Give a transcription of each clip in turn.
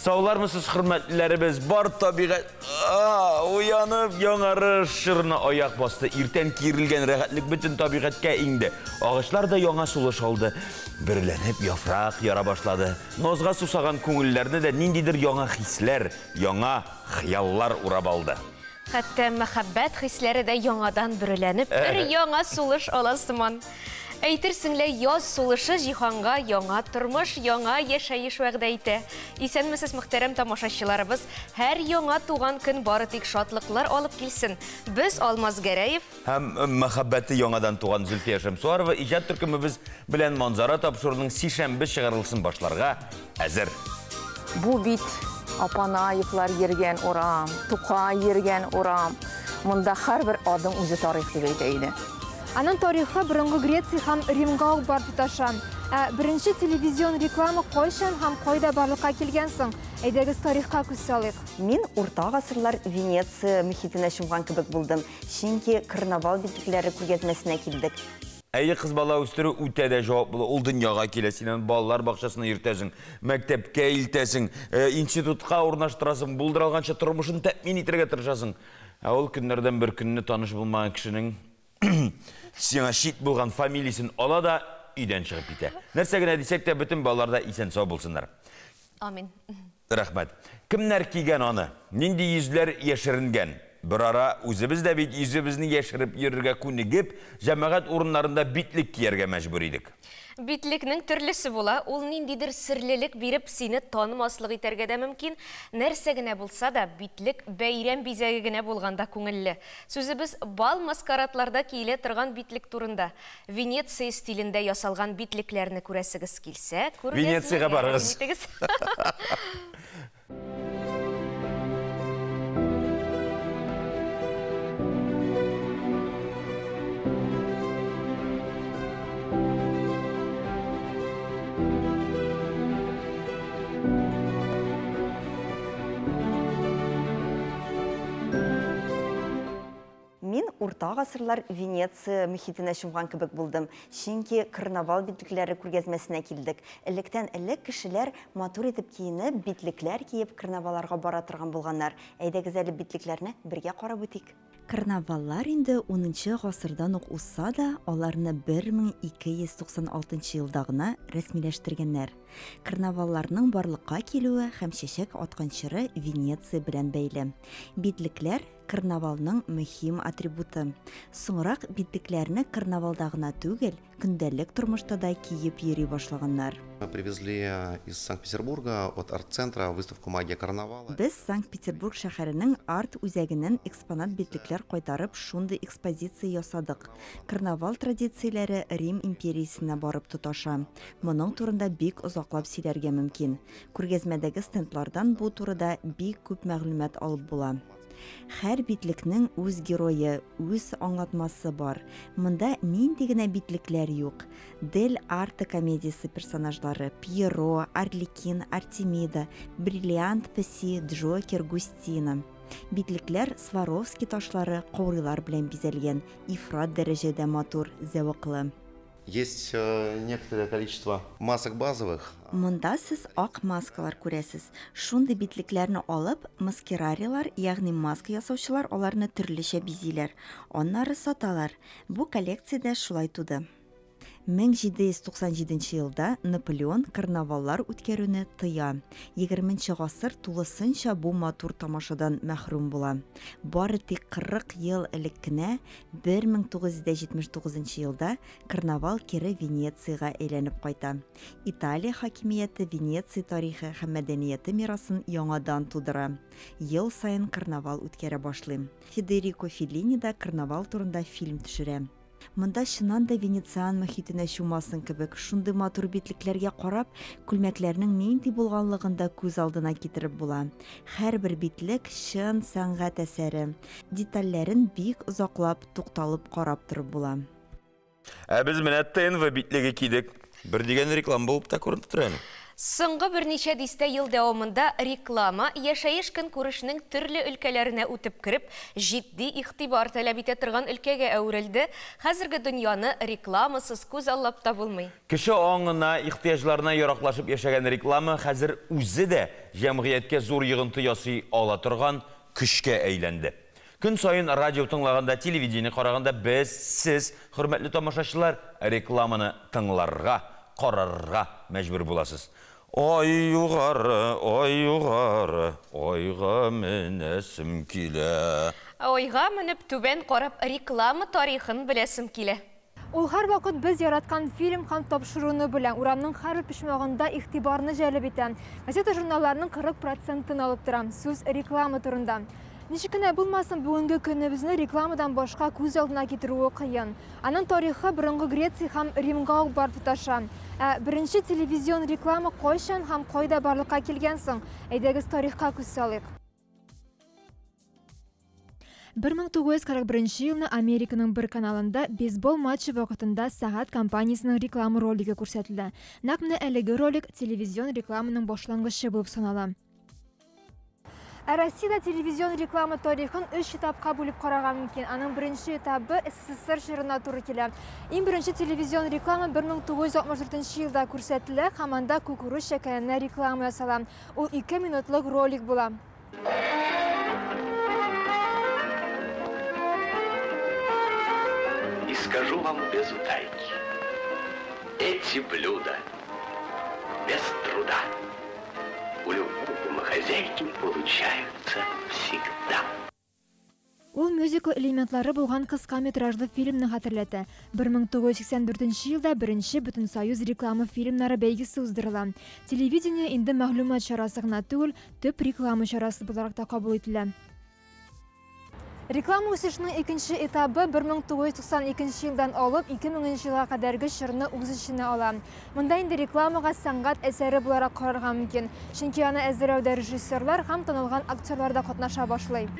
Саулармысыз, хөрмәтлеләребез, бар табигать уянып, яңарыш чорына аяк басты. Иртән киерелгән рәхәтлек бөтен табигатькә иңде. Агачлар да яңа сулыш алды. Бөреләнеп яфрак яра башлады. Назга сусаган күңелләрне дә ниндидер яңа хисләр, яңа хыяллар урап алды. Хәтта мәхәббәт хисләре дә яңадан бөреләнеп, бер яңа сулыш ала сыман. Әйтерсең лә яз сулышы җиһанга яңа тормыш, яңа яшәеш вәгъдә итә. Исәнмесез, мөхтәрәм тамашачыларыбыз. Һәр яңа туган көн бары тик шатлыклар алып килсен. Без Алмаз Гәрәев һәм мәхәббәте яңадан туган Зөлфия Шәмсуарова иҗат төркемебез белән Манзара тапшыруының сишәмбе чыгарылышын башларга әзер. Бу бит Апанаевлар йөргән урам, Тукай йөргән урам. Монда һәрбер адым үзе тарих дип әйтә иде. Аның тарихы борынгы Греция һәм Римга ук барып тоташа. Ә беренче телевизион реклама кайчан һәм кайда барлыкка килгән соң? Әйдәгез тарихка күз салыйк. Мин урта гасырлар Венеция мөхитенә чумган кебек булдым, чөнки карнавал битлекләре күргәзмәсенә килдек. Әйе, кыз бала үстерү үтә дә җаваплы. Ул дөньяга килә, син аны балалар бакчасына йөртәсең, мәктәпкә илтәсең, институтка урнаштырасың, булдыра алганча тормышын тәэмин итәргә тырышасың. Ә ул көннәрдән бер көнне таныш булмаган кешенең сиңа чит булган фамилиясен ала да өйдән чыгып китә. Нәрсә генә дисәк тә, бөтен балалар да исән-сау булсыннар. Амин. Рәхмәт. Кемнәр кигән аны? Нинди йөзләр яшеренгән? Берара үзебез дә бит йөзебезне яшереп йөрергә күнегеп, җәмәгать урыннарында битлек кияргә мәҗбүр идек. Битлекнең төрлесе була, ул ниндидер серлелек биреп, сине танымаслык итәргә дә мөмкин. Нәрсә генә булса да, битлек бәйрәм бизәге генә булганда күңелле. Сүзебез бал-маскарадларда киелә торган битлек турында. Венеция стилендә ясалган битлекләрне күрәсегез килсә, Венециягә күргәзмәгә барыгыз. рәхим итегез. Мин урта гасырлар Венеция мөхитенә чумган кебек булдым, чөнки карнавал битлекләре күргәзмәсенә килдек. Электән элек кешеләр матур итеп киенеп, битлекләр киеп карнавалларга бара торган булганнар. Әйдәгез әле битлекләрне бергә карап үтик. Карнаваллар инде 10 гасырдан ук узса да, аларны 1296 елда гына рәсмиләштергәннәр. Карнавалларның барлыкка килүе һәм чәчәк аткан чоры Венеция белән бәйле. Битлекләр карнавалның мөһим атрибуты. Соңрак битлекләрне карнавалда гына түгел, көндәлек тормышта да киеп йөри башлаганнар. Мы привезли из Санкт-Петербурга от арт-центра выставку «Магия карнавала». Без Санкт-Петербург шәһәренең арт үзәгеннән экспонат битлекләр кайтарып шундый экспозиция ясадык. Карнавал традицияләре Рим империясенә барып тоташа. Моның турында бик озаклап сөйләргә мөмкин. Күргәзмәдәге стендлардан бу турыда бик күп мәгълүмат алып була. Һәр битлекнең үз герое, үз аңлатмасы бар. Монда нинди генә битлекләр юк. Дель Арте комедиясе персонажлары Пьеро, Арлекин, Артемида, Бриллиант песи, Джокер, Густина. Битлекләр Сваровски ташлары, каурыйлар белән бизәлгән, ифрат дәрәҗәдә матур, зәвыклы. Есть некоторое количество масок базовых. Монда сез ак маскалар күрәсез. Шундый битлекләрне алып, маскирарилар, ягъни маска ясаучылар аларны төрлечә бизиләр, аннары саталар. Бу коллекция дә шулай туды. 1797 елда Наполеон карнаваллар үткәрүне тыя. 20 гасыр тулысынча бу матур тамашадан мәхрүм була. Бары тик 40 ел элек кенә 1979 елда карнавал кире Венециягә әйләнеп кайта. Италия хакимияте Венеция тарихы һәм мәдәнияте мирасын яңадан тудыра. Ел саен карнавал үткәрә башлый. Федерико Феллини да карнавал турында фильм төшерә. Монда чыннан да венециан мөхитенә чумасың кебек, шундый матур битлекләргә карап, күлмәкләрнең нинди булганлыгын да күз алдына китереп була. Һәрбер битлек чын сәнгать әсәре. Детальләрен бик озаклап, тукталып карап торып була. Ә без менә ТНВ битлеге кидек. Бер дигән реклама булып та күренеп тора әле. Соңгы берничә дистә ел дәвамында реклама яшәеш көнкүрешнең төрле өлкәләренә үтеп кереп, җитди игътибар таләп итә торган өлкәгә әверелде. Хәзерге дөньяны рекламасыз күз аллап та булмый. Кеше аңына, ихтыяҗларына яраклашып яшәгән реклама хәзер үзе дә җәмгыятькә зур йогынты ясый ала торган көчкә әйләнде. Көн саен радио тыңлаганда, телевидение караганда без, сез, хөрмәтле тамашачылар, рекламаны тыңларга, карарга мәҗбүр буласыз. Ай югары, ай югары, айга менәсем килә. Айга менеп түбән карап реклама тарихын беләсем килә. Ул һәрвакыт без яраткан фильм һәм тапшыруны белән урамның һәрбер почмагында игътибарны җәлеп итә. Газета-журналларның 40%-ын алып тора. Сүз реклама турында. Ничек кенә булмасын, бүгенге көнебезне рекламадан башка күз алдына китерүе кыен. Аның тарихы борынгы Греция һәм Римга ук барып тоташа. Ә беренче телевизион реклама кайчан һәм кайда барлыкка килгән соң? Әйдәгез тарихка күз салыйк. 1941 елны Американың бер каналында бейсбол матчы вакытында сәгать компаниясенең реклама ролигы күрсәтелә. Нәкъ менә әлеге ролик телевизион рекламаның башлангычы булып санала. Ә Россиядә телевизион реклама тарихын 3 этапка бүлеп карарга мөмкин. Аның беренче этабы СССР чорына туры килә. Иң беренче телевизион реклама 1964 елда күрсәтелә һәм анда кукуруз чәкәненә реклама ясала. Ул 2 минутлык ролик була. И скажу вам без утайки, эти блюда без труда у любой домохозяйки получаются всегда. Ул мюзикл элементлары булган кыска метражлы фильмны хәтерләтә. 1984 елда беренче Бөтенсоюз реклама фильмнары бәйгесе уздырыла. Телевидение инде мәгълүмат чарасы гына түгел, төп реклама чарасы буларак та кабул ителә. Реклама үсешенең икенче этабы 1992 елдан алып 2000 елга кадәрге чорны үз эченә ала. Монда инде рекламага сәнгать әсәре буларак карарга мөмкин, чөнки аны әзерләүдә режиссерлар һәм танылган актерлар да катнаша башлый.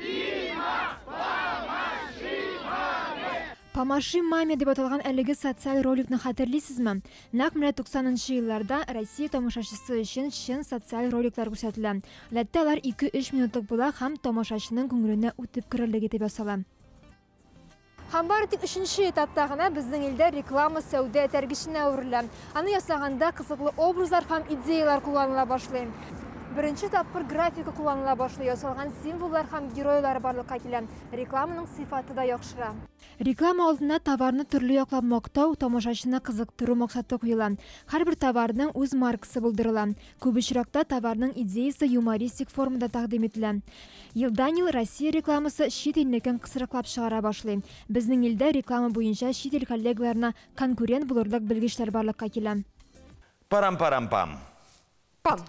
Помаши маме дип аталган әлеге социаль роликны хәтерлисезме? Нәкъ менә 90нчы елларда Россия тамашачысы өчен чын социаль роликлар күрсәтелә. Гадәттә алар 2-3 минутлык була һәм тамашачының күңеленә үтеп керерлек итеп ясала. Һәм бары тик 3нче этапта гына безнең илдә реклама сәүдә этәргеченә әверелә. Аны ясаганда кызыклы образлар һәм идеялар кулланыла башлый. Беренче тапкыр графика кулланыла башлый, ясалган символлар һәм геройлар барлыкка килә. Рекламаның сыйфаты да яхшыра. Реклама алдына товарны төрле яклап мактау, тамашачыны кызыктыру максаты куела. Һәрбер товарның үз маркасы булдырыла. Күп очракта товарның идеясы юмористик формада тәкъдим ителә. Елдан-ел Россия рекламасы чит илнекен кысрыклап чыгара башлый. Безнең илдә реклама буенча чит ил коллегаларына конкурент булырлык белгечләр барлыкка килә. Парам-парам-пам. Пам.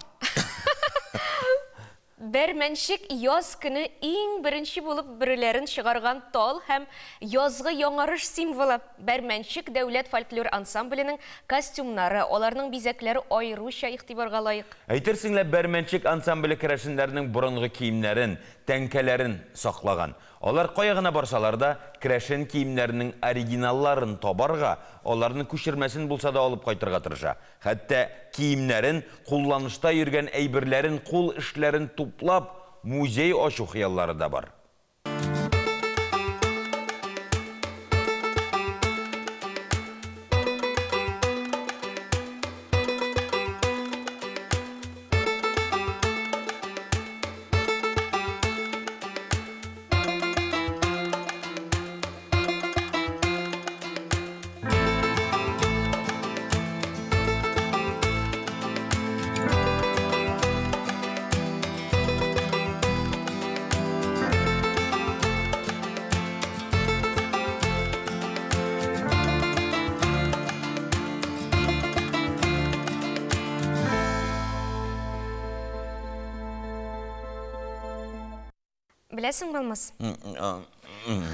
Бәрмәнчек яз көне иң беренче булып бөреләрен чыгарган тал һәм язгы яңарыш символы. Бәрмәнчек дәүләт фольклор ансамбленең костюмнары, аларның бизәкләре аеруча игътибарга лаек. Әйтерсең лә Бәрмәнчек ансамбле керәшеннәрнең борынгы киемнәрен, тәңкәләрен саклаган. Алар кая гына барсалар да, керәшен киемнәренең оригиналларын табарга, аларның күчермәсен булса да алып кайтырга тырыша. Хәтта киемнәрен, кулланышта йөргән әйберләрен, кул эшләрен туплап, музей ачу хыяллары да бар. Беләсең, Алмаз?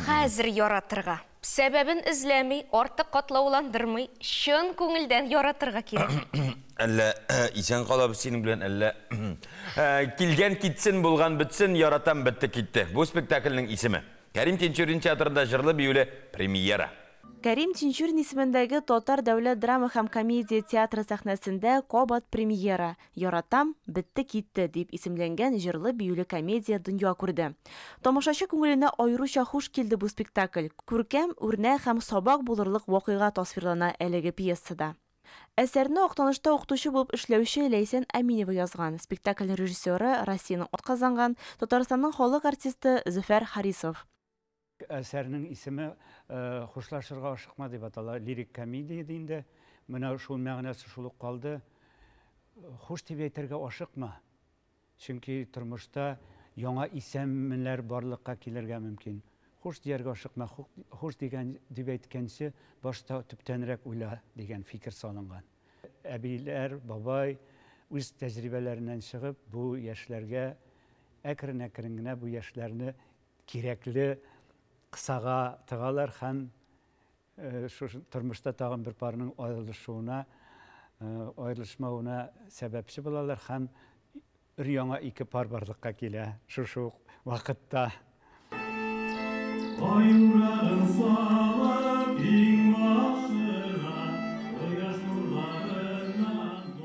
Хәзер яратырга. Сәбәбен эзләми, артык катлауландырмый, чын күңелдән яратырга кирәк. Әллә исән калабыз синең белән, әллә килгән китсен, булган бетсен, яратам бетте китте. Бу спектакльнең исеме. Кәрим Тинчурин театрында җырлы биюле премьера. Кәрим Тинчурин исемендәге Татар дәүләт драма һәм комедия театры сәхнәсендә кабат премьера «Яратам, бетте китте» дип исемләнгән җырлы-биюле комедия дөнья күрде. Тамашачы күңеленә аеруча хуш килде бу спектакль. Күркәм, үрнәк һәм сабак булырлык вакыйга тасвирлана әлеге пьесада. Әсәрне Актанышта укытучы булып эшләүче Ләйсән Әминева язган. Спектакльнең режиссеры Россиянең атказанган, Татарстанның халык артисты Зөфәр Харисов. Әсәрнең исеме «Хушлашырга ашыкма» дип атала. Лирик комедия ди инде. Менә шул мәгънәсе шул ук калды. Хуш дип әйтергә ашыкма. Чөнки тормышта яңа исемнәр барлыкка килергә мөмкин. Хуш дияргә ашыкма, хуш дигән дип әйткәнче башта төптәнрәк уйла дигән фикер салынган. Әбиләр, бабай үз тәҗрибәләреннән чыгып бу яшьләргә әкрен-әкрен генә бу яшьләрне кирәкле кысага тыгалар һәм шушы тормышта тагын бер парның аерылышуына, аерылышмавына сәбәпче булалар һәм өр-яңа ике пар барлыкка килә шушы ук вакытта.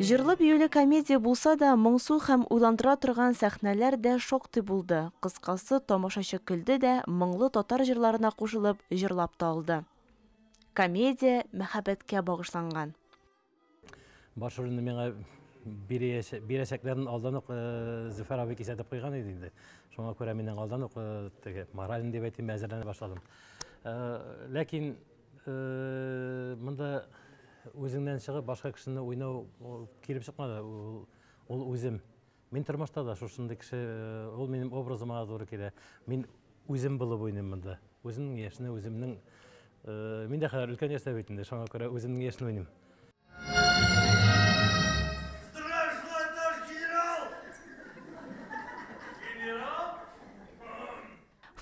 Җырлы-биюле комедия булса да, моңсу һәм уйландыра торган сәхнәләр дә шактый булды. Кыскасы, тамашачы көлде дә, моңлы татар җырларына кушылып, җырлап та алды. Комедия мәхәббәткә багышланган. Баш рольне миңа бирәчәкләрен алдан ук Зөфәр абый кисәтеп куйган иде инде. Шуңа күрә миннән алдан ук теге мораль дип әйтим, әзерләнә башладым. Ләкин монда үзеңнән чыгып башка кешене уйнау килеп чыкмады. Ул үзем. Мин тормышта да шушындый кеше, ул минем образыма туры килә. Мин үзем булып уйныйм монда. Үземнең яшьне, үземнең мин дә хәзер өлкән яшьтә бит инде, шуңа күрә үземнең яшьне уйныйм.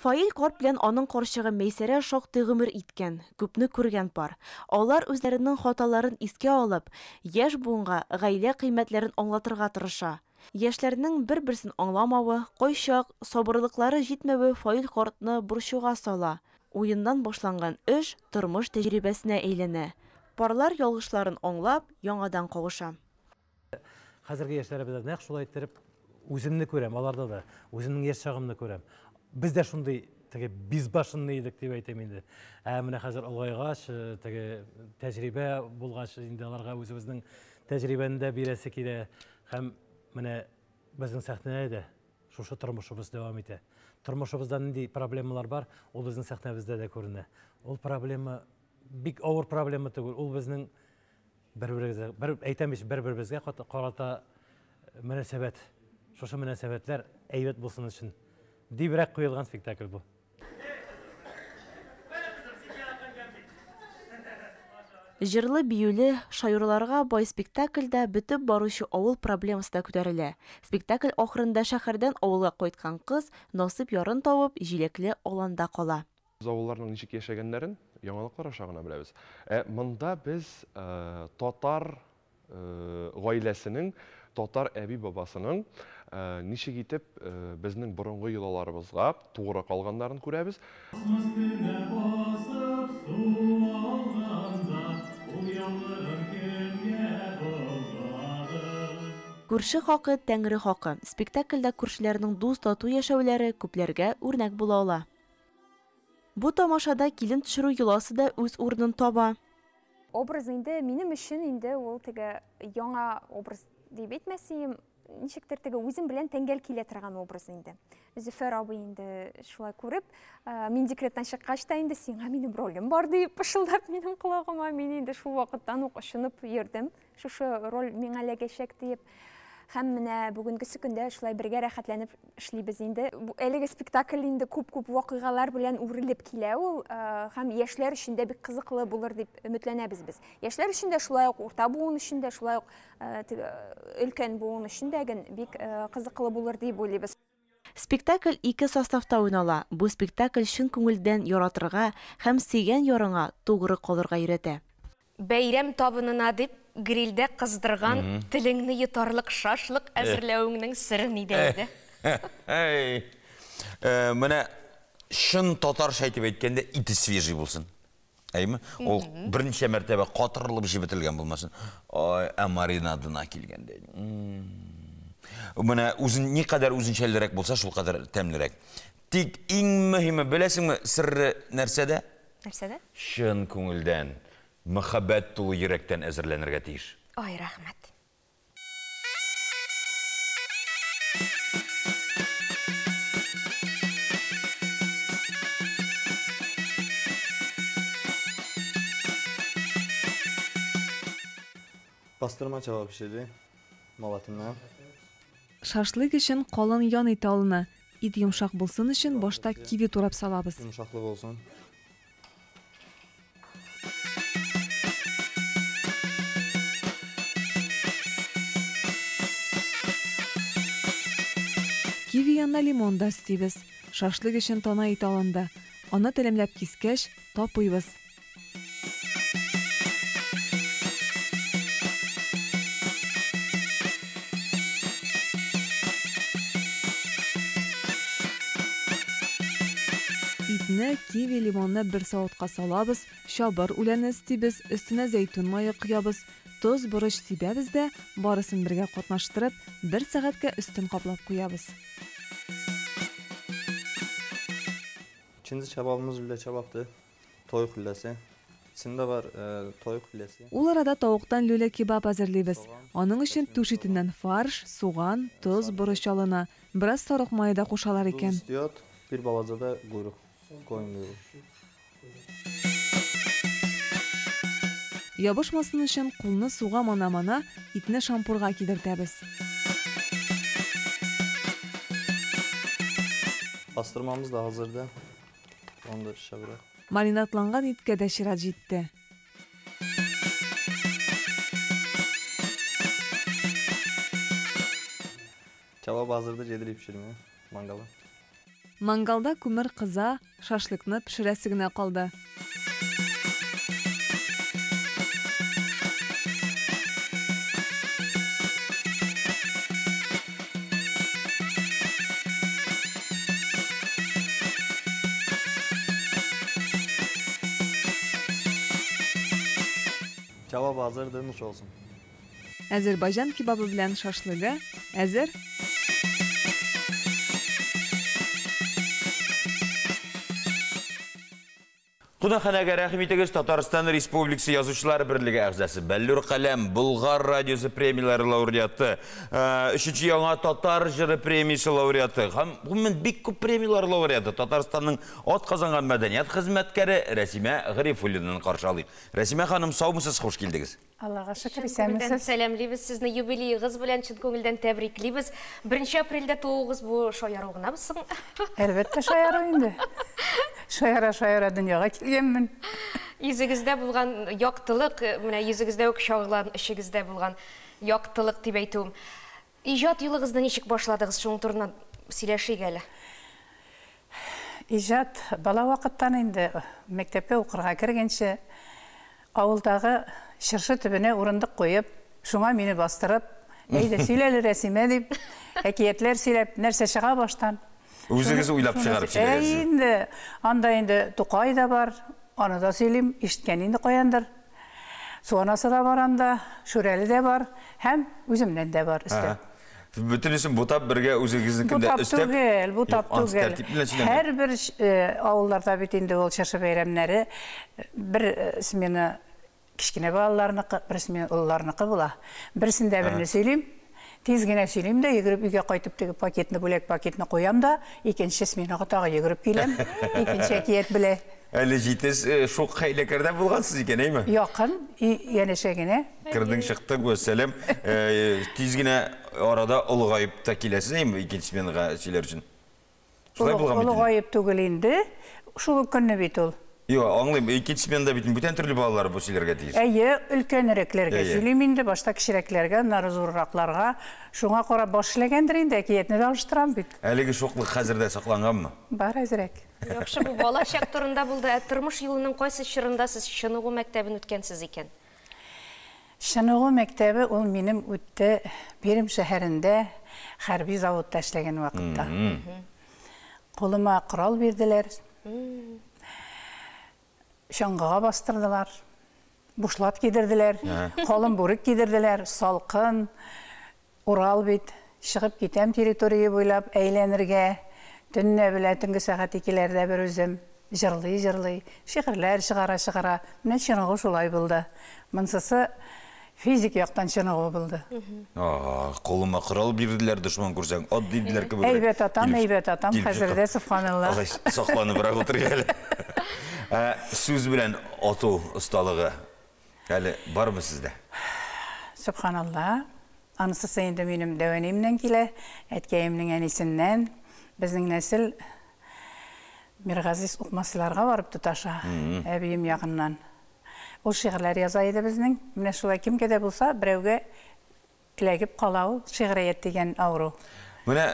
Фаил карт белән аның карчыгы Мәйсәрә шактый гомер иткән, күпне күргән пар. Алар үзләренең хаталарын искә алып, яшь буынга гаилә кыйммәтләрен аңлатырга тырыша. Яшьләрнең бер-берсен аңламавы, кайчак сабырлыклары җитмәве Фаил картны борчуга сала. Уеннан башланган эш тормыш тәҗрибәсенә әйләнә. Парлар ялгышларын аңлап, яңадан кавыша. Хәзерге яшьләребездә нәкъ шулай иттереп үземне күрәм, аларда да үземнең яшь чагымны күрәм. Без дә шундый теге безбашенный идек дип әйтәм инде. Ә менә хәзер олайгач, теге тәҗрибә булгач, инде аларга үзебезнең тәҗрибәне дә бирәсе килә. Һәм менә безнең сәхнәдә дә шушы тормышыбыз дәвам итә. Тормышыбызда нинди проблемалар бар, ул безнең сәхнәбездә дә күренә. Ул проблема бик авыр проблема түгел, ул безнең бер-беребезгә, бер әйтәм ич, бер-беребезгә карата мөнәсәбәт. Шушы мөнәсәбәтләр әйбәт булсын өчен дибрәк куелган спектакль бу. Җырлы-биюле, шаюрларга бай спектакльдә бетеп баручы авыл проблемасы да күтәрелә. Спектакль ахырында шәһәрдән авылга кайткан кыз насыйп ярын табып, җиләкле аланда кала. Без авылларның ничек яшәгәннәрен яңалыклар аша гына беләбез. Ә монда без татар гаиләсенең, татар әби-бабасының ничек итеп безнең борынгы йолаларыбызга тугры калганнарын күрәбез. Күрше хакы, тәңре хакы. Спектакльдә күршеләрнең дус тату яшәүләре күпләргә үрнәк була ала. Бу тамашада килен төшерү йоласы да үз урынын таба. Образ инде минем өчен инде ул теге яңа образ дип әйтмәсем, ничектер теге үзем белән тәңгәл килә торган образ инде. Зөфәр абый инде шулай күреп, мин декреттан чыккач та инде сиңа минем ролем бар дип пышылдап минем колагыма, мин инде шул вакыттан ук очынып йөрдем. Шушы роль миңа эләгәчәк диеп. Һәм менә бүгенгесе көндә шулай бергә рәхәтләнеп эшлибез инде. Әлеге спектакль инде күп-күп вакыйгалар белән үрелеп килә ул, һәм яшьләр өчен дә бик кызыклы булыр дип өметләнәбез без. Яшьләр өчен дә шулай ук, урта буын өчен дә шулай ук, өлкән буын өчен дә бик кызыклы булыр дип уйлыйбыз. Спектакль ике составта уйнала. Бу спектакль чын күңелдән яратырга һәм сөйгән ярыңа тугры калырга өйрәтә. Бәйрәм табынына дип грильдә кыздырган телеңне йотарлык шашлык әзерләвеңнең сере нидә иде? Менә чын татарча әйтеп әйткәндә, ите свежий булсын. Әйме? Ул берничә мәртәбә катырылып җебетелгән булмасын. Ай, ә маринадына килгәндә. Менә үзен никадәр үзенчәлерәк булса, шулкадәр тәмлерәк. Тик иң мөһиме, беләсеңме, сыры нәрсәдә? Нәрсәдә? Чын күңелдән, мәхәббәт тулы йөрәктән әзерләнергә тиеш. Ай, рәхмәт. Бастырма кебап пешерде мал итеннән. Шашлык өчен калын ян ите алына. Ит йомшак булсын өчен башта киви турап салабыз. Йомшаклык булсын. Киви янына лимон да өстибез. Шашлык өчен тана ите алынды. Аны телемләп кискәч, тапыйбыз. Итне, киви, лимонны бер савытка салабыз, чабыр үләне өстибез, өстенә зәйтүн мае коябыз, тоз, борыч сибәбез дә, барысын бергә катнаштырып, бер сәгатькә өстен каплап куябыз. İkinci kebabımız lüle kebaptır. Toyuq lülesi. İçinde var toyuq filesi. Ул арада тавыктан люля кебаб әзерлибез. Аның өчен түш итеннән фарш, суган, тоз, борыч алына. Бераз сарык мае да кушалар Duz икән. istiyor. Bir balaca da kuyruk. Koyun kuyruğu. Ябышмасын өчен кулны суга мана-мана итне шампурга кидертәбез. Bastırmamız da hazırdı. Onu da şişe bırak. Маринадланган иткә дә чират җитте. Kebap hazırdı. Gedirik pişirmeye. Mangala. Мангалда күмер кыза, шашлыкны пешерәсе генә калды. Kebap hazırdı. Nuş olsun. Әзербайҗан кебабы белән шашлыгы әзер. Кунакханәгә рәхим итегез, Татарстан Республикасы Язучылар берлеге әгъзасы, Бәллүр каләм, Болгар радиосы премияләре лауреаты, өченче яңа татар җыры премиясе лауреаты һәм гомумән бик күп премияләр лауреаты, Татарстанның атказанган мәдәният хезмәткәре Рәсимә Гарифуллинаны каршы алыйк. Рәсимә ханым, саумысыз, хуш килдегез. Аллага шөкер, Чын күңелдән исәнмесез. Сәламлибез сезне юбилеегыз белән, чын күңелдән тәбриклибез. 1 апрельдә тууыгыз бу шаяру гынамы соң? Әлбәттә шаяру инде. Шаяра-шаяра дөньяга килгәнмен. Йөзегездә булган яктылык, менә йөзегездә үк чагылган, эчегездә булган яктылык дип әйтүем. Иҗат юлыгызны ничек башладыгыз? Шуның турында сөйләшик әле. Иҗат бала вакыттан инде мәктәпкә укырга кергәнче авылдагы чыршы төбенә урындык куеп, шуңа мине бастырып, әйдә сөйлә әле Рәсимә дип, әкиятләр сөйләп, нәрсә чыга баштан. Үзегез уйлап чыгарып сөйләгәнсез. Әй инде, анда инде Тукай да бар, аны да сөйлим, ишеткән инде каяндыр. Суанасы да бар анда, Шүрәле дә бар, һәм үземнән дә бар өстәп. Бөтенесен бутап бергә үзегезнекен дә Бутап өстәп. түгел, бутап Юк, ансы түгел. тәртип белән сөйләнгән. Һәрбер авылларда бит инде ул чыршы бәйрәмнәре бер смена кечкенә балаларныкы, бер смена олыларныкы була. Берсендә берне сөйлим, тиз генә сөйлим дә йөгереп өйгә кайтып теге пакетны, бүләк пакетны куям да, икенче сменага тагы йөгереп киләм, икенче әкият белә. Әле җитез, шук хәйләкәрдә булгансыз икән, әйме? Якын, янәшә генә. Кердең, чыктың, вәссәлам. Тиз генә арада олыгаеп та киләсез, әйме, икенче сменага сөйләр өчен. Шулай булган бит инде. Олыгаеп түгел инде, шул ук көнне бит ул. Юк, аңлыйм, икенче сменада бит бүтән төрле балалар бу сөйләргә тиеш. Әйе, өлкәнрәкләргә Әйе. сөйлим инде, башта кечерәкләргә, аннары зурракларга. Шуңа карап баш эшләгәндер инде, әкиятне дә алыштырам бит. Әлеге шуклык хәзер дә сакланганмы? Бар әзрәк. Яхшы, бу бала чак турында булды. Ә тормыш юлының кайсы чорында сез чыныгу мәктәбен үткәнсез икән? Чыныгу мәктәбе ул минем үтте Пермь шәһәрендә хәрби заводта эшләгән вакытта. Кулыма корал бирделәр. Чаңгыга бастырдылар, бушлат кидерделәр, калын бүрек кидерделәр, салкын, Урал бит. Чыгып китәм территория буйлап әйләнергә. Төнлә белә, төнге сәгать икеләрдә бер үзем җырлый-җырлый, шигырьләр чыгара-чыгара. Менә чыныгу шулай булды. Монсысы физик яктан чыныгу булды. Кулыма корал бирделәр, дошман күрсәң, ат диделәр кебек. Әйбәт атам, әйбәт атам, хәзер дә, сөбханалла. Алай сакланыбрак утырыйк әле. Сүз белән ату осталыгы әле бармы сездә? Сөбханалла. Анысысы инде минем дәү әниемнән килә, әткәемнең әнисеннән. Безнең нәсел Миргазиз Укмасыларга барып тоташа, әбием ягыннан. Ул шигырьләр яза иде безнең. Менә шулай кемгә дә булса, берәүгә эләгеп кала ул шигърият дигән авыру. Менә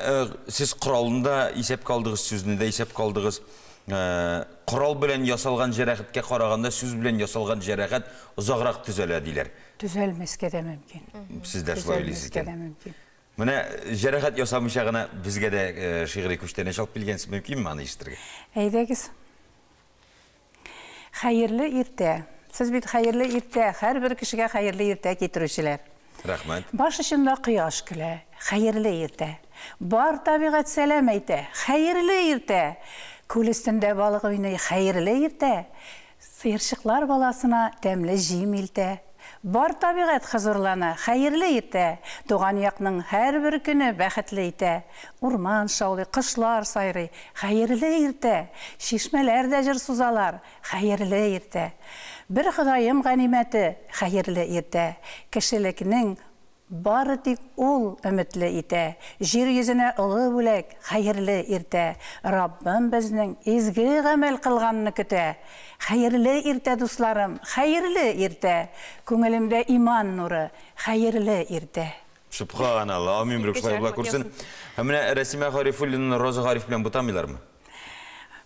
сез коралны да исәпкә алдыгыз, сүзне дә исәпкә алдыгыз. Корал белән ясалган җәрәхәткә караганда сүз белән ясалган җәрәхәт озаграк төзәлә, диләр. Төзәлмәскә дә мөмкин. Сез дә шулай уйлыйсыз Төзәлмәскә икән. дә мөмкин. Менә җәрәхәт ясамыйча гына безгә дә шигъри күчтәнәч алып килгәнсез, мөмкинме аны ишетергә? Әйдәгез. Хәерле иртә. Сез бит хәерле иртә, һәрбер кешегә хәерле иртә китерүчеләр. Рәхмәт. Баш очында кояш көлә, хәерле иртә. Бар табигать сәлам әйтә, хәерле иртә. Күл өстендә балык уйный, хәерле иртә. Сыерчыклар баласына тәмле җим илтә. Бар табигать хозурлана, хәерле иртә. Туган якның һәрбер көне бәхетле итә. Урман шаулый, кошлар сайрый, хәерле иртә. Чишмәләр дә җыр сузалар, хәерле иртә. Бер Ходаем ганимәте, хәерле иртә. Кешелекнең бары тик ул өметле итә. Җир йөзенә олы бүләк, хәерле иртә. Раббым безнең изге гамәл кылганны көтә. Хәерле иртә, дусларым, хәерле иртә. Күңелемдә иман нуры, хәерле иртә. Сөбханалла, амин, бер шулай була күрсен. Һәм менә Рәсимә Гарифуллинаны Роза Гариф белән бутамыйлармы?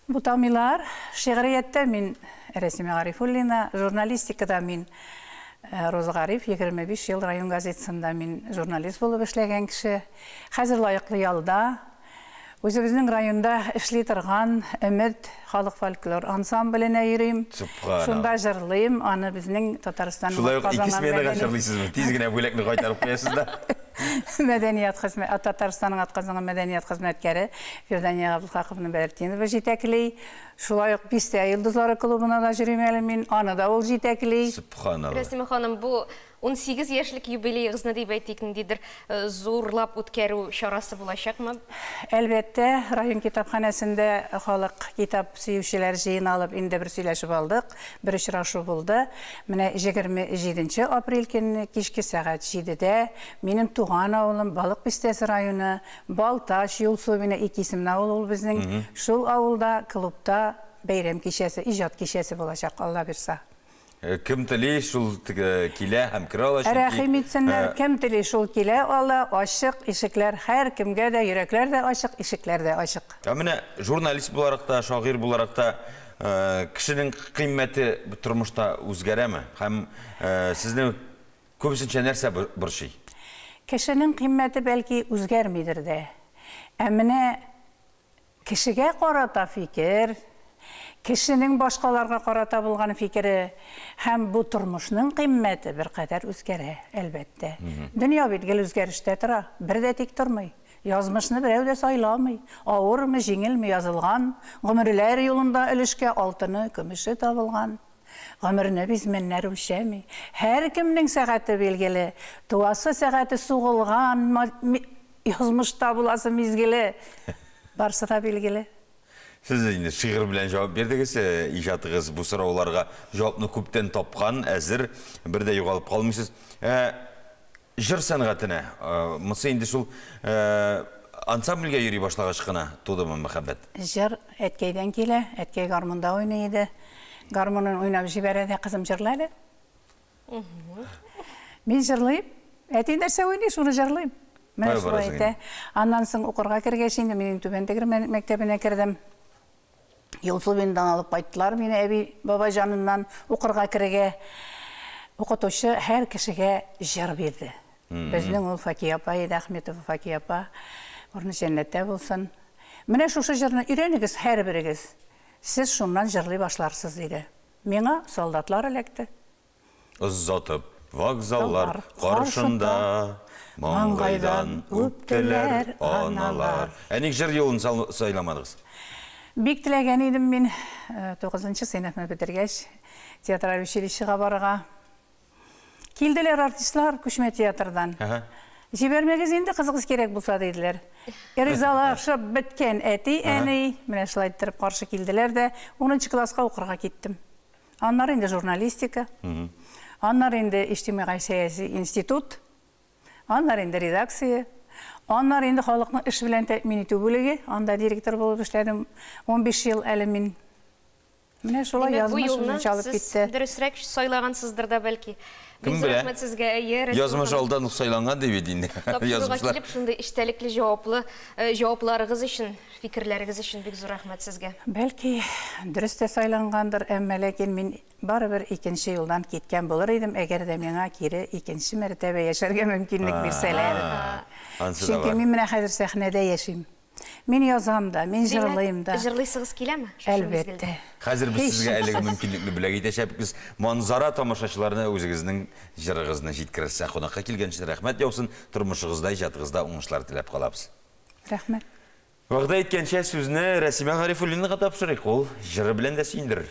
Бутамыйлар. Шигърияттә мин Рәсимә Гарифуллина, журналистикада мин Роза Гариф, 25 ел район газетасында мин журналист булып эшләгән кеше. Хәзер лаеклы ялда. Үзебезнең районда эшли торган Өмет халык фольклор ансамбленә йөрим. Сөбханалла. Шунда җырлыйм, аны безнең Татарстанның Шулай ук ике атказанган сменага мәдәни- җырлыйсызмы? Тиз генә бүләкне кайтарып куясыз да. Мәдәният хезмәт, Татарстанның атказанган мәдәният хезмәткәре Фирдания Габделхаковна Бәдретдинова җитәкли. Шулай ук Бистә йолдызлары клубына да йөрим әле мин, аны да ул җитәкли. Сөбханалла. Рәсимә ханым, бу 18 яшьлек юбилеегызны дип әйтик, ниндидер зурлап үткәрү чарасы булачакмы? Әлбәттә, район китапханәсендә халык китап сөючеләр җыен алып, инде бер сөйләшеп алдык, бер очрашу булды. Менә 27 апрель көнне кичке сәгать 7-дә минем туган авылым Балык Бистәсе районы, Балтач, Юлсубина ике исемле авыл ул безнең. Шул авылда клубта бәйрәм кичәсе, иҗат кичәсе булачак, Алла бирса. Кем тели, шул килә һәм керә ала, чөнки, Рәхим итсеннәр, кем тели, шул килә ала, ачык ишекләр һәр кемгә дә, йөрәкләр дә ачык, ишекләр дә ачык. Ә менә журналист буларак та, шагыйрь буларак та, кешенең кыйммәте тормышта үзгәрәме? Һәм сезне күбесенчә нәрсә борчый? Кешенең кыйммәте бәлки үзгәрмидер дә. Ә менә кешегә карата фикер, кешенең башкаларга карата булган фикере һәм бу тормышның кыйммәте беркадәр үзгәрә, әлбәттә. Дөнья бит гел үзгәрештә тора, бер дә тик тормый. Язмышны берәү дә сайламый. Авырмы, җиңелме язылган, гомерләр юлында өлешкә алтыны, көмеше табылган. Гомерне бизмәннәр үлчәми. Һәркемнең сәгате билгеле, туасы сәгате сугылган, язмышта буласы мизгеле. Барсы да билгеле. Сез инде шигырь белән җавап бирдегез, иҗатыгыз бу сорауларга җавапны күптән тапкан, әзер, бер дә югалып калмыйсыз. Җыр сәнгатенә, монысы инде шул ансамбльгә йөри башлагач кына тудымы мәхәббәт? Җыр әткәйдән килә, әткәй гармунда уйный иде. Гармунын уйнап җибәрә дә, кызым җырла әле. Мин җырлыйм. Әти нәрсә уйный, шуны җырлыйм. Менә Кая шулай барасың әйтә. инде? Аннан соң укырга кергәч инде мин Түбән Тегермән мәктәбенә кердем. Юлсубиндан алып кайттылар мине әби бабай җаныннан укырга керергә. Укытучы һәр кешегә җыр бирде. Безнең ул Факия апа иде, Ахметова Факия апа. Урыны җәннәттә булсын. Менә шушы җырны өйрәнегез һәрберегез. Сез шуннан җырлый башларсыз, диде. Миңа солдатлар эләкте. Озатып вокзаллар каршында маңгайдан үптеләр аналар. Ә ник җыр юлын сайламадыгыз? Бик теләгән идем мин 9 сыйныфны бетергәч театраль училищега барырга. Килделәр артистлар күчмә театрдан. Җибәрмәгез инде, кызыгыз кирәк булса, диделәр. Ризалашып беткән әти, әни, менә шулай иттереп каршы килделәр дә, 10 класска укырга киттем. Аннары инде журналистика, аннары инде иҗтимагый сәяси институт, аннары инде редакция, аннары инде халыкны эш белән тәэмин итү бүлеге, анда директор булып эшләдем 15 ел әле мин. Менә шулай язмыш үзен чалып китте. Дөресрәк сайлагансыздыр да бәлки. Кем белә? Язмыш алдан ук сайланган дип бит инде. Тапшыруга килеп шундый эчтәлекле җаваплы җавапларыгыз өчен, фикерләрегез өчен бик зур рәхмәт сезгә. Бәлки дөрес тә сайлангандыр, әмма ләкин мин барыбер икенче юлдан киткән булыр идем, әгәр дә миңа кире икенче мәртәбә яшәргә мөмкинлек бирсәләр. Чөнки мин менә хәзер сәхнәдә яшим. Мин язам да, мин җырлыйм да. Җырлыйсыгыз киләме? Әлбәттә. Хәзер без сезгә әлеге мөмкинлекне бүләк итәчәкбез. Манзара тамашачыларына үзегезнең җырыгызны җиткерерсез. Кунакка килгән өчен рәхмәт яусын. Тормышыгызда, иҗатыгызда уңышлар теләп калабыз. Рәхмәт. Вәгъдә иткәнчә сүзне Рәсимә Гарифуллинага тапшырыйк. Ул җыры белән дә сөендерер.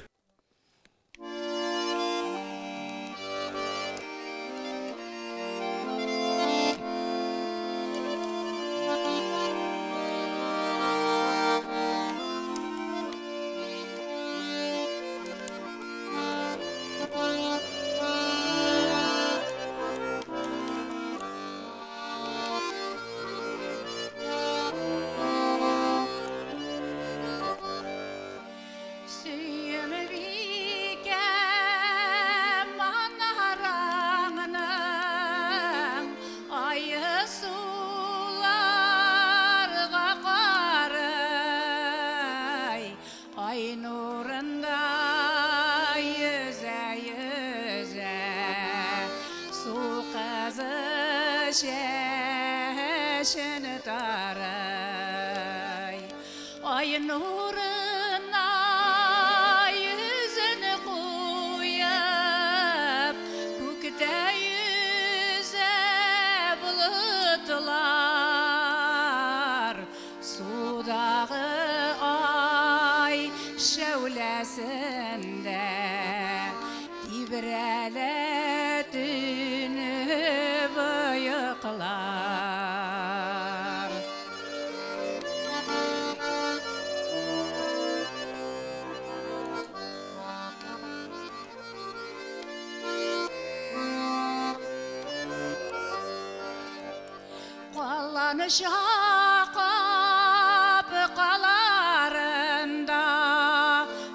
Капкаларында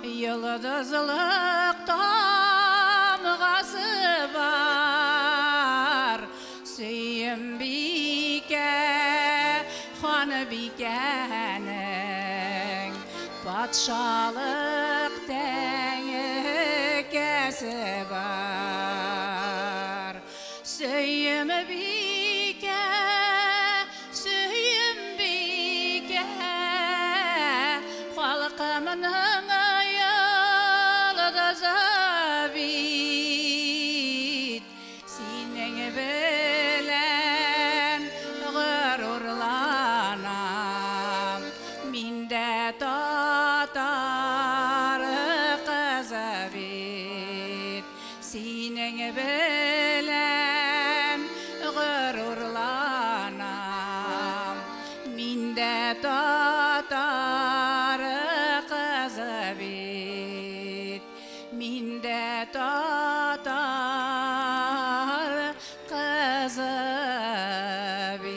йолдызлык тамгасы бар. Сөембикә ханбикәнең патшалык тәңкәсе бар. Сөембикә, Сөембикә, халкымның йолдызы бит. Синең белән горурланам, мин дә татар кызы бит. Синең белән горурланам, мин дә татар кызы бит. Мин дә татар кызы бит.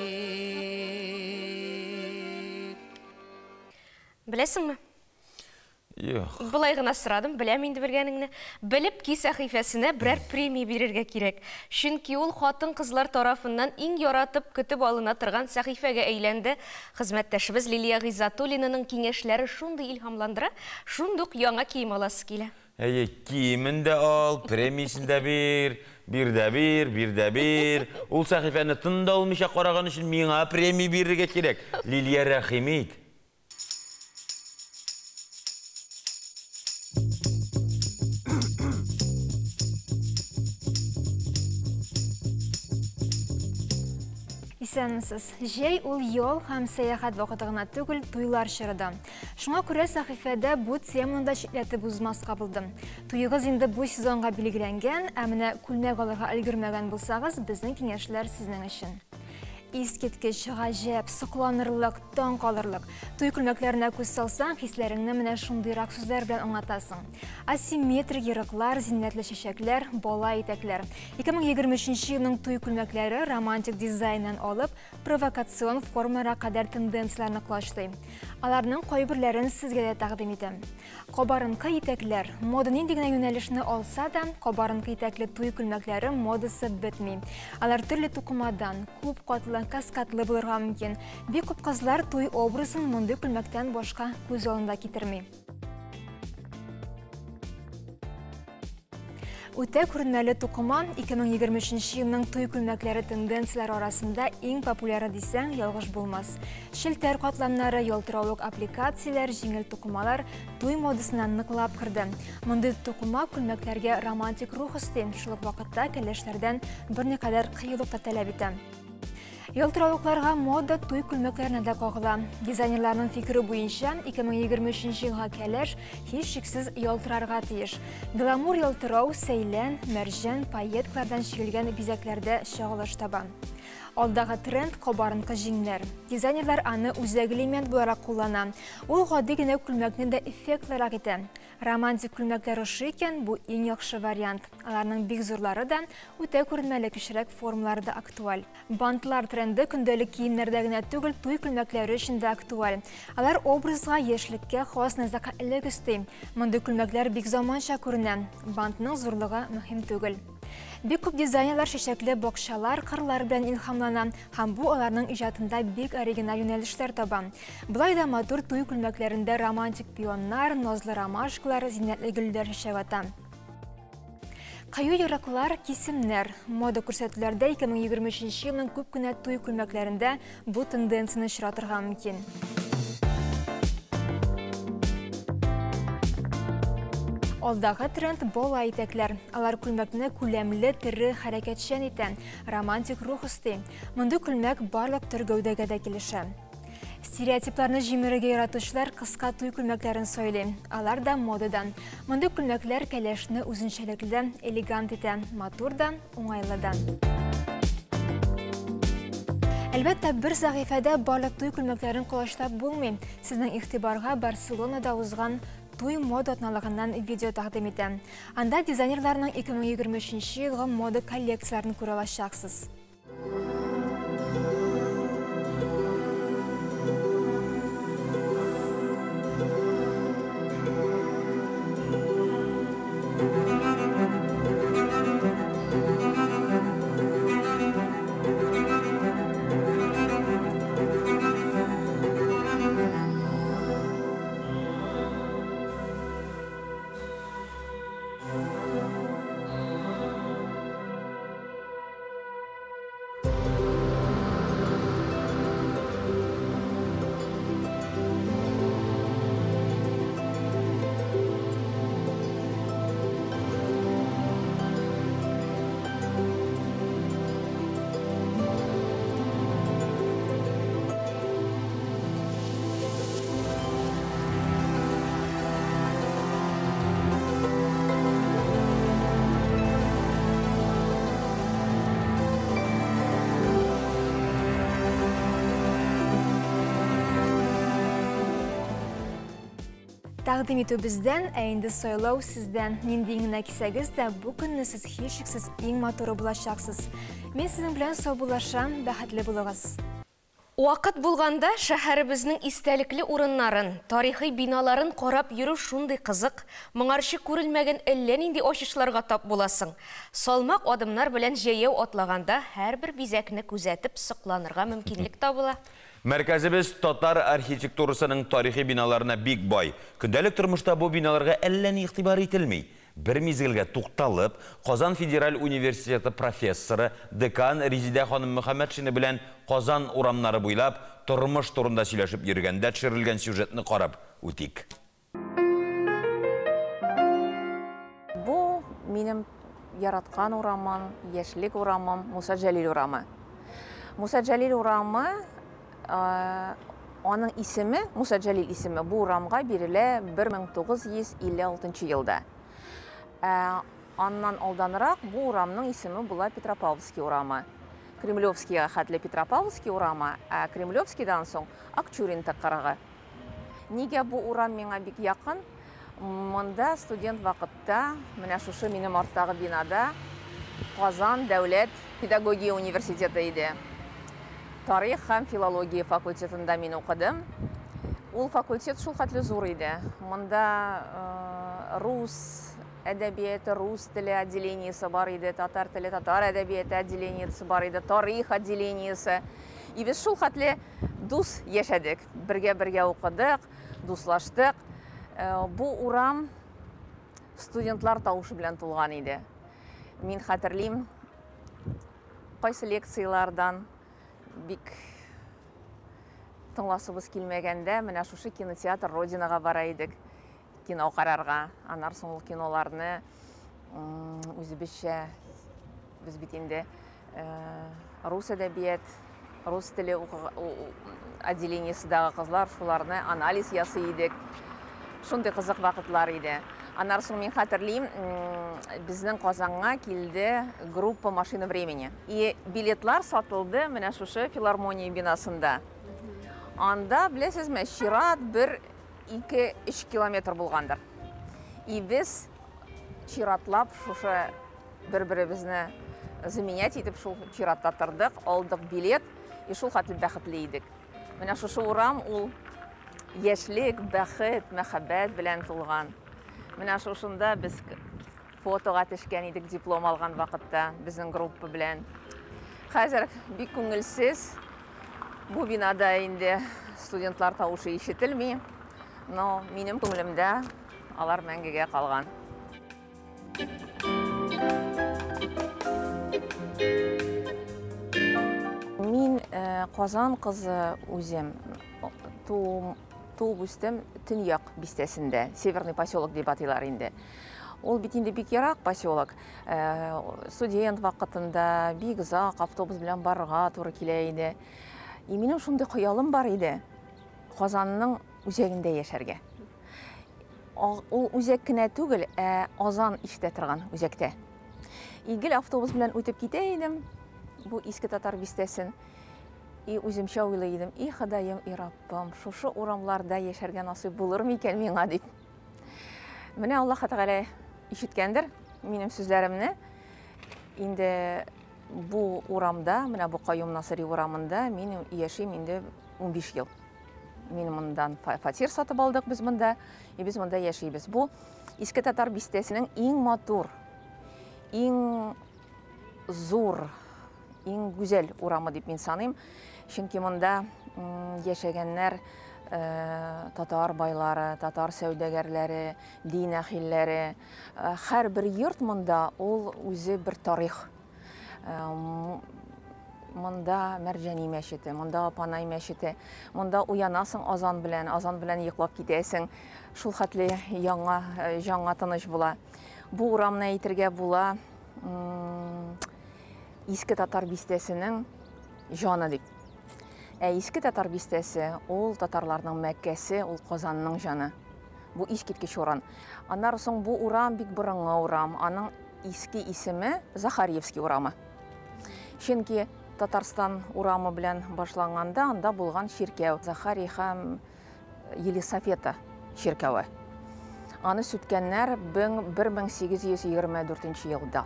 Беләсеңме? Юк. Былай гына сорадым, беләм инде белгәнеңне. Белеп ки сәхифәсенә берәр премия бирергә кирәк. Чөнки ул хатын-кызлар тарафыннан иң яратып көтеп алына торган сәхифәгә әйләнде. Хезмәттәшебез Лилия Гыйззатуллинаның киңәшләре шундый илһамландыра, шундук яңа кием аласы килә. Әйе, киемен дә ал, премиясен дә бир, бир дә бир, бир дә бир. Ул сәхифәне тын да алмыйча караган өчен миңа премия бирергә кирәк. Лилия, рәхим ит. Исәнмесез. Җәй ул ял һәм сәяхәт вакыты гына түгел, туйлар чоры да. Шуңа күрә сәхифәдә бу теманы да читләтеп узмаска булдым. Туегыз инде бу сезонга билгеләнгән, ә менә күлмәк алырга өлгермәгән булсагыз, безнең киңәшләр сезнең өчен. Искиткеч, гаҗәп, сокланырлык, таң калырлык. Туй күлмәкләренә күз салсаң, хисләреңне менә шундыйрак сүзләр белән аңлатасың. Асимметрик ерыклар, зиннәтле чәчәкләр, бала итәкләр. 2023 елның туй күлмәкләре романтик дизайннан алып, провокацион формаларга кадәр тенденцияләрне колачлый. Аларның кайберләрен сезгә дә тәкъдим итәм. Кабарынкы итәкләр. Мода нинди генә юнәлешне алса да, кабарынкы итәкле туй күлмәкләре модасы бетми. Алар төрле тукымадан, күп катлы, каскадлы булырга мөмкин. Бик күп кызлар туй образын мондый күлмәктән башка күз алдына китерми. Үтә күренмәле тукыма 2023 елның туй күлмәкләре тенденцияләре арасында иң популяры дисәң, ялгыш булмас. Челтәр катламнары, ялтыравык аппликацияләр, җиңел тукымалар туй модасына ныклап керде. Мондый тукыма күлмәкләргә романтик рух өсти, шул ук вакытта кәләшләрдән берникадәр кыюлык та таләп итә. Ялтыравыкларга мода туй күлмәкләренә дә кагыла. Дизайнерларның фикере буенча 2023 елга кәләш һичшиксез ялтырарга тиеш. Гламур ялтырау сәйлән, мәрҗән, пайеткалардан чигелгән бизәкләрдә чагылыш таба. Алдагы тренд кабарынкы җиңнәр. Дизайнерлар аны үзәк элемент буларак куллана. Ул гади генә күлмәкне дә эффектлырак итә. Романтик күлмәкләр ошый икән, бу иң яхшы вариант. Аларның бик зурлары да, үтә күренмәле кечерәк формалары да актуаль. Бантлар тренды көндәлек киемнәрдә генә түгел, туй күлмәкләре өчен дә актуаль. Алар образга, яшьлеккә хас нәзакәтлек өсти. Мондый күлмәкләр бик заманча күренә. Бантның зурлыгы мөһим түгел. Бик күп дизайнерлар чәчәкле бакчалар, кырлар белән илһамлана һәм бу аларның иҗатында бик оригиналь юнәлешләр таба. Болай да матур туй күлмәкләрендә романтик пионнар, назлы ромашкалар, зиннәтле гөлләр чәчәк ата. Кыю ерыклар, кисемнәр. Мода күрсәтүләрдә 2023 елның күп кенә туй күлмәкләрендә бу тенденцияне очратырга мөмкин. Алдагы тренд бала итәкләр. Алар күлмәкне күләмле, тере, хәрәкәтчән итә, романтик рух өсти. Мондый күлмәк барлык төр гәүдәгә дә килешә. Стереотипларны җимерергә яратучылар кыска туй күлмәкләрен сайлый. Алар да модада. Мондый күлмәкләр кәләшне үзенчәлекле, элегант итә, матур да, уңайлы да. Әлбәттә, бер сәхифәдә барлык туй күлмәкләрен колачлап булмый. Сезнең игътибарга Барселонада узган туй мода атналыгыннан видео тәкъдим итәм. Анда дизайнерларның 2023 елгы мода коллекцияләрен күрә алачаксыз. Тәкъдим итү бездән, ә инде сайлау сездән. Нинди генә кисәгез дә, бу көнне сез һичшиксез иң матуры булачаксыз. Мин сезнең белән саубуллашам, бәхетле булыгыз. Вакыт булганда шәһәребезнең истәлекле урыннарын, тарихи биналарын карап йөрү шундый кызык, моңарчы күрелмәгән әллә нинди ачышларга тап буласың. Салмак адымнар белән җәяү атлаганда һәрбер бизәкне күзәтеп сокланырга мөмкинлек табыла. Мәркәзебез татар архитектурасының тарихи биналарына бик бай. Көндәлек тормышта бу биналарга әллә ни игътибар ителми. Бер мизгелгә тукталып, Казан федераль университеты профессоры, декан Резидә ханым Мөхәммәтшина белән Казан урамнары буйлап тормыш турында сөйләшеп йөргәндә төшерелгән сюжетны карап үтик. Бу минем яраткан урамым, яшьлек урамым, Муса Җәлил урамы. Муса Җәлил урамы, аның исеме, Муса Җәлил исеме бу урамга бирелә 1956 елда. Ә аннан алданрак бу урамның исеме була Петропавловский урамы. Кремлевскийга хәтле Петропавловский урамы, ә Кремлевскийдан соң Акчурин тыкрыгы. Нигә бу урам миңа бик якын? Монда студент вакытта, менә шушы минем арттагы бинада Казан дәүләт педагогия университеты иде. Тарих һәм филология факультетында мин укыдым. Ул факультет шул хәтле зур иде. Монда рус әдәбияты, рус теле отделениесе бар иде, татар теле, татар әдәбияты отделениесе бар иде, тарих отделениесе. И без шул хәтле дус яшәдек. Бергә-бергә укыдык, дуслаштык. Бу урам студентлар тавышы белән тулган иде. Мин хәтерлим, кайсы лекцияләрдән бик тыңласыбыз килмәгәндә, менә шушы кинотеатр Родинага бара идек кино карарга. Аннан соң ул киноларны үзебезчә, без бит инде рус әдәбият, рус теле отделениесендәге кызлар шуларны анализ ясый идек. Шундый кызык вакытлар иде. Аннан соң мин хәтерлим, безнең Казанга килде группа Машина времени. И билетлар сатылды менә шушы филармония бинасында. Анда, беләсезме, чират бер 2-3 километр булгандыр. И без чиратлап шушы бер-беребезне заменять итеп шул чиратта тордык, алдык билет, и шул хәтле бәхетле идек. Менә шушы урам ул яшьлек, бәхет, мәхәббәт белән тулган. Менә шушында без фотога төшкән идек диплом алган вакытта безнең группа белән. Хәзер бик күңелсез. Бу бинада инде студентлар тавышы ишетелми, но минем күңелемдә алар мәңгегә калган. Мин Казан кызы үзем, туып үстем Төньяк бистәсендә, Северный поселок дип атыйлар инде. Ул бит инде бик ерак поселок. Студент вакытында бик озак автобус белән барырга туры килә иде. И минем шундый хыялым бар иде, Казанның үзәгендә яшәргә. Ул үзәк кенә түгел, ә азан ишетә торган үзәктә. И гел автобус белән үтеп китә идем бу Иске Татар бистәсен. И үземчә уйлый идем, и Ходаем, и Раббым, шушы урамларда яшәргә насыйп булыр микән миңа дип. Менә Аллаһ Тәгалә ишеткәндер минем сүзләремне. Инде бу урамда, менә бу Каюм Насыйри урамында мин яшим инде 15 ел. Мин мондан фатир сатып алдык без монда, и без монда яшибез. Бу Иске Татар бистәсенең иң матур, иң зур, иң гүзәл урамы дип мин саныйм. Чөнки монда яшәгәннәр татар байлары, татар сәүдәгәрләре, дин әһелләре. Һәрбер йорт монда ул үзе бер тарих. Монда Мәрҗани мәчете, монда Апанай мәчете, монда уянасың азан белән, азан белән йоклап китәсең. Шул хәтле яңа, җанга тыныч була. Бу урамны әйтергә була, Иске Татар бистәсенең җаны дип. Ә Иске Татар бистәсе ул татарларның Мәккәсе, ул Казанның җаны. Бу искиткеч урын. Аннары соң бу урам бик борынгы урам. Аның иске исеме Захарьевский урамы. Чөнки Татарстан урамы белән башланганда анда булган чиркәү Захарий һәм Елисавета чиркәве. Аны сүткәннәр 1824 елда.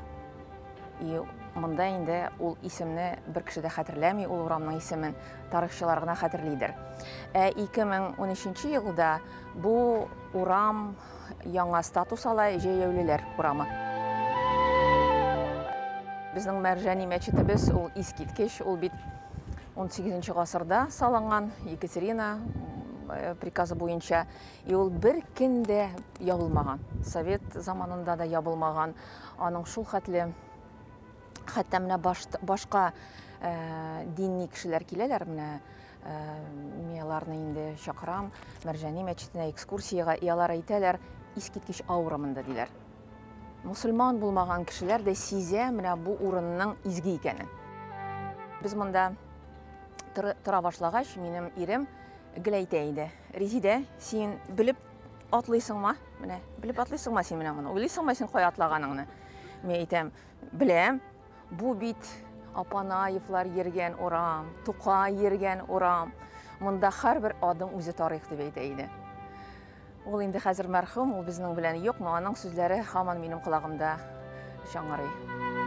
И монда инде ул исемне бер кеше дә хәтерләми, ул урамның исемен тарихчылар гына хәтерлидер. Ә 2013 елда бу урам яңа статус ала, җәяүлеләр урамы. Безнең Мәрҗани мәчетебез ул искиткеч, ул бит 18 гасырда салынган Екатерина приказы буенча, и ул бер көн дә ябылмаган. Совет заманында да ябылмаган. Аның шул хәтле, хәтта менә башка динни кешеләр киләләр, менә мин аларны инде чакырам Мәрҗани мәчетенә экскурсиягә, и алар әйтәләр, искиткеч аура монда диләр. Мусульман булмаган кешеләр дә сизә менә бу урынның изге икәнен. Без монда Тора башлагач, минем ирем гел әйтә иде. Резидә, син белеп атлыйсыңмы? Менә, белеп атлыйсыңмы син менә моны? Уйлыйсыңмы син кая атлаганыңны? Мин әйтәм, беләм. Бу бит Апанаевлар йөргән урам, Тукай йөргән урам. Монда һәрбер адым үзе тарих дип әйтә иде. Ул инде хәзер мәрхүм, ул безнең белән юк, но аның сүзләре һаман минем колагымда чаңгырый.